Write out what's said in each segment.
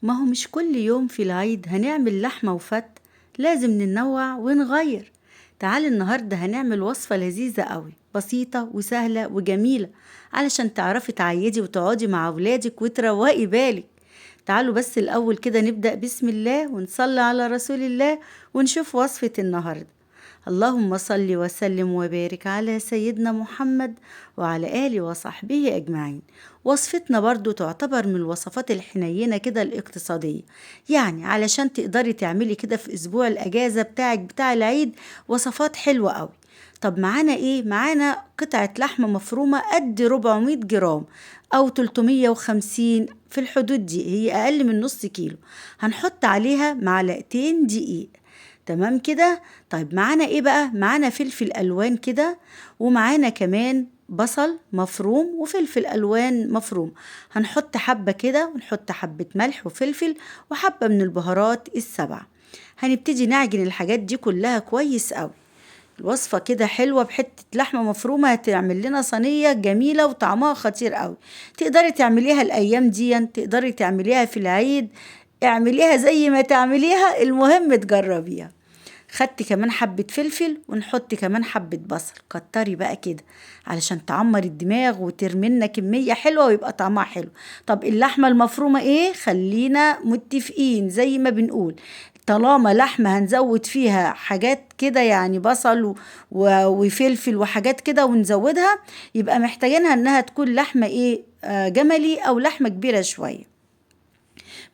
ما هو مش كل يوم في العيد هنعمل لحمة وفت، لازم ننوع ونغير. تعال النهاردة هنعمل وصفة لذيذة قوي، بسيطة وسهلة وجميلة، علشان تعرفي تعيدي وتقعدي مع أولادك وتروقي بالك. تعالوا بس الأول كده نبدأ بسم الله ونصلي على رسول الله ونشوف وصفة النهاردة. اللهم صل وسلم وبارك على سيدنا محمد وعلى آله وصحبه أجمعين. وصفتنا برضو تعتبر من الوصفات الحنينة كده الاقتصادية، يعني علشان تقدري تعملي كده في أسبوع الأجازة بتاعك بتاع العيد وصفات حلوة قوي. طب معانا إيه؟ معانا قطعة لحمة مفرومة قد 400 جرام أو 350 في الحدود دي، هي أقل من نص كيلو. هنحط عليها معلقتين دقيق، تمام كده؟ طيب معانا ايه بقى؟ معانا فلفل الوان كده، ومعانا كمان بصل مفروم وفلفل الوان مفروم. هنحط حبة كده، ونحط حبة ملح وفلفل وحبة من البهارات السبعة. هنبتدي نعجن الحاجات دي كلها كويس قوي. الوصفة كده حلوة بحتة لحمة مفرومة، هتعمل لنا صينية جميلة وطعمها خطير قوي. تقدري تعمليها الأيام دي، تقدري تعمليها في العيد، اعمليها زي ما تعمليها، المهم تجربيها. خدت كمان حبة فلفل ونحط كمان حبة بصل، كتري بقى كده علشان تعمر الدماغ وترمينا كمية حلوة ويبقى طعمها حلو. طب اللحمة المفرومة ايه؟ خلينا متفقين زي ما بنقول، طالما لحمة هنزود فيها حاجات كده، يعني بصل وفلفل وحاجات كده ونزودها، يبقى محتاجينها انها تكون لحمة ايه؟ جملي او لحمة كبيرة شوية.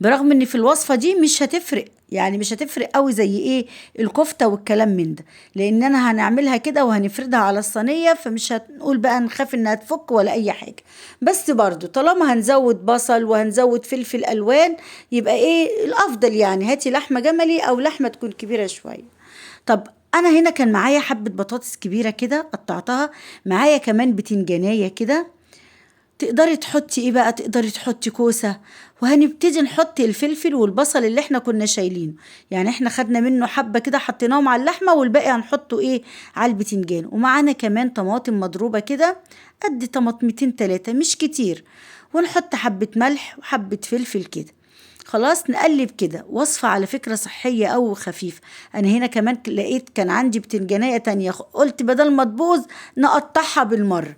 برغم ان في الوصفة دي مش هتفرق، يعني مش هتفرق قوي زي ايه الكفتة والكلام من ده، لان انا هنعملها كده وهنفردها على الصينية، فمش هنقول بقى نخاف انها تفك ولا اي حاجة. بس برضو طالما هنزود بصل وهنزود فلفل الوان يبقى ايه الافضل، يعني هاتي لحمة جملي او لحمة تكون كبيرة شوية. طب انا هنا كان معايا حبة بطاطس كبيرة كده قطعتها، معايا كمان بتنجانية كده. تقدري تحطي ايه بقى؟ تقدري تحطي كوسة. وهنبتدي نحط الفلفل والبصل اللي احنا كنا شايلينه، يعني احنا خدنا منه حبة كده حطيناهم على اللحمة، والباقي هنحطه ايه؟ على البتنجان. ومعانا كمان طماطم مضروبة كده قد طماطمتين تلاتة مش كتير، ونحط حبة ملح وحبة فلفل كده. خلاص نقلب كده. وصفة على فكرة صحية أو خفيفة. أنا هنا كمان لقيت كان عندي بتنجانية تانية، قلت بدل ما تبوظ نقطعها بالمرة.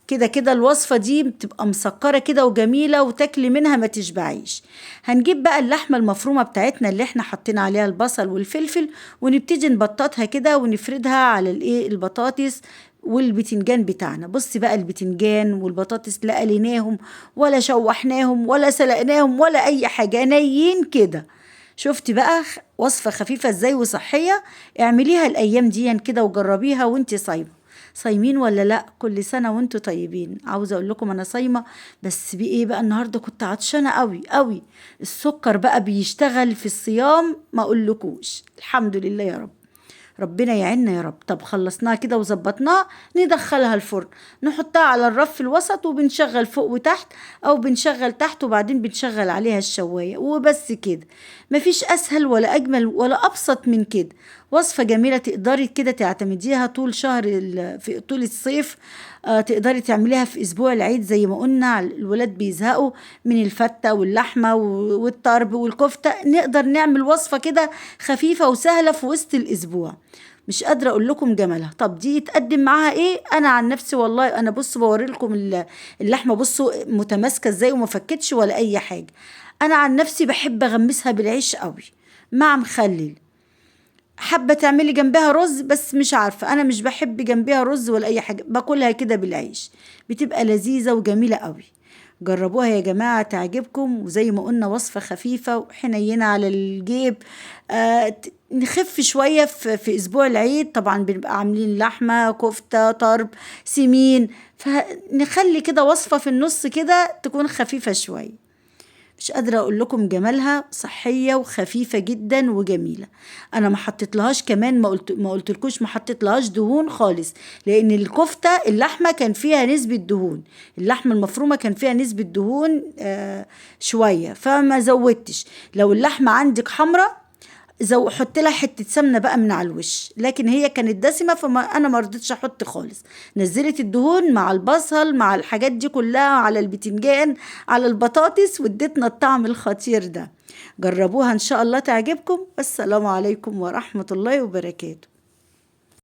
كده كده الوصفة دي بتبقى مسكرة كده وجميلة وتاكلي منها ما تشبعيش. هنجيب بقى اللحمة المفرومة بتاعتنا اللي احنا حطينا عليها البصل والفلفل، ونبتدي نبططها كده ونفردها على الايه؟ البطاطس والبتنجان بتاعنا. بصي بقى البتنجان والبطاطس لا قليناهم ولا شوحناهم ولا سلقناهم ولا اي حاجة، نايين كده. شفتي بقى وصفة خفيفة ازاي وصحية؟ اعمليها الايام دي كده وجربيها وانتي صايمة. صايمين ولا لا؟ كل سنة وانتوا طيبين. عاوزة اقول لكم انا صايمة، بس بايه بقى؟ النهاردة كنت عطشانة قوي قوي، السكر بقى بيشتغل في الصيام ما اقولكوش. الحمد لله يا رب، ربنا يعيننا يا رب. طب خلصناها كده وظبطناها، ندخلها الفرن، نحطها على الرف الوسط، وبنشغل فوق وتحت، او بنشغل تحت وبعدين بنشغل عليها الشواية، وبس كده. مفيش اسهل ولا اجمل ولا ابسط من كده. وصفة جميلة تقدري كده تعتمديها طول شهر في طول الصيف. تقدري تعمليها في اسبوع العيد زي ما قلنا، الولاد بيزهقوا من الفتة واللحمة والطرب والكفتة، نقدر نعمل وصفة كده خفيفة وسهلة في وسط الاسبوع. مش قادرة اقول لكم جمالها. طب دي يتقدم معاها ايه؟ انا عن نفسي والله انا بصوا بوري لكم اللحمة، بصوا متماسكة ازاي وما فكتش ولا اي حاجة. انا عن نفسي بحب اغمسها بالعيش قوي مع مخلل. حابة تعملي جنبها رز، بس مش عارفة، أنا مش بحب جنبها رز ولا أي حاجة، باكلها كده بالعيش، بتبقى لذيذة وجميلة قوي. جربوها يا جماعة تعجبكم. وزي ما قلنا وصفة خفيفة وحنينة على الجيب. نخف شوية في أسبوع العيد، طبعا بنبقى عاملين لحمة كفتة طرب سمين، فنخلي كده وصفة في النص كده تكون خفيفة شوية. مش قادرة أقول لكم جمالها، صحية وخفيفة جدا وجميلة. أنا ما حطيتلهاش كمان، ما قلتلكوش ما حطيتلهاش دهون خالص، لأن الكفتة اللحمة كان فيها نسبة دهون، اللحمة المفرومة كان فيها نسبة دهون شوية، فما زودتش. لو اللحمة عندك حمرة حط لها حتة سمنه بقى من على الوش، لكن هي كانت دسمة فما انا ما رضيتش احط خالص. نزلت الدهون مع البصل مع الحاجات دي كلها على البتنجان على البطاطس، واديتنا الطعم الخطير ده. جربوها ان شاء الله تعجبكم. السلام عليكم ورحمة الله وبركاته.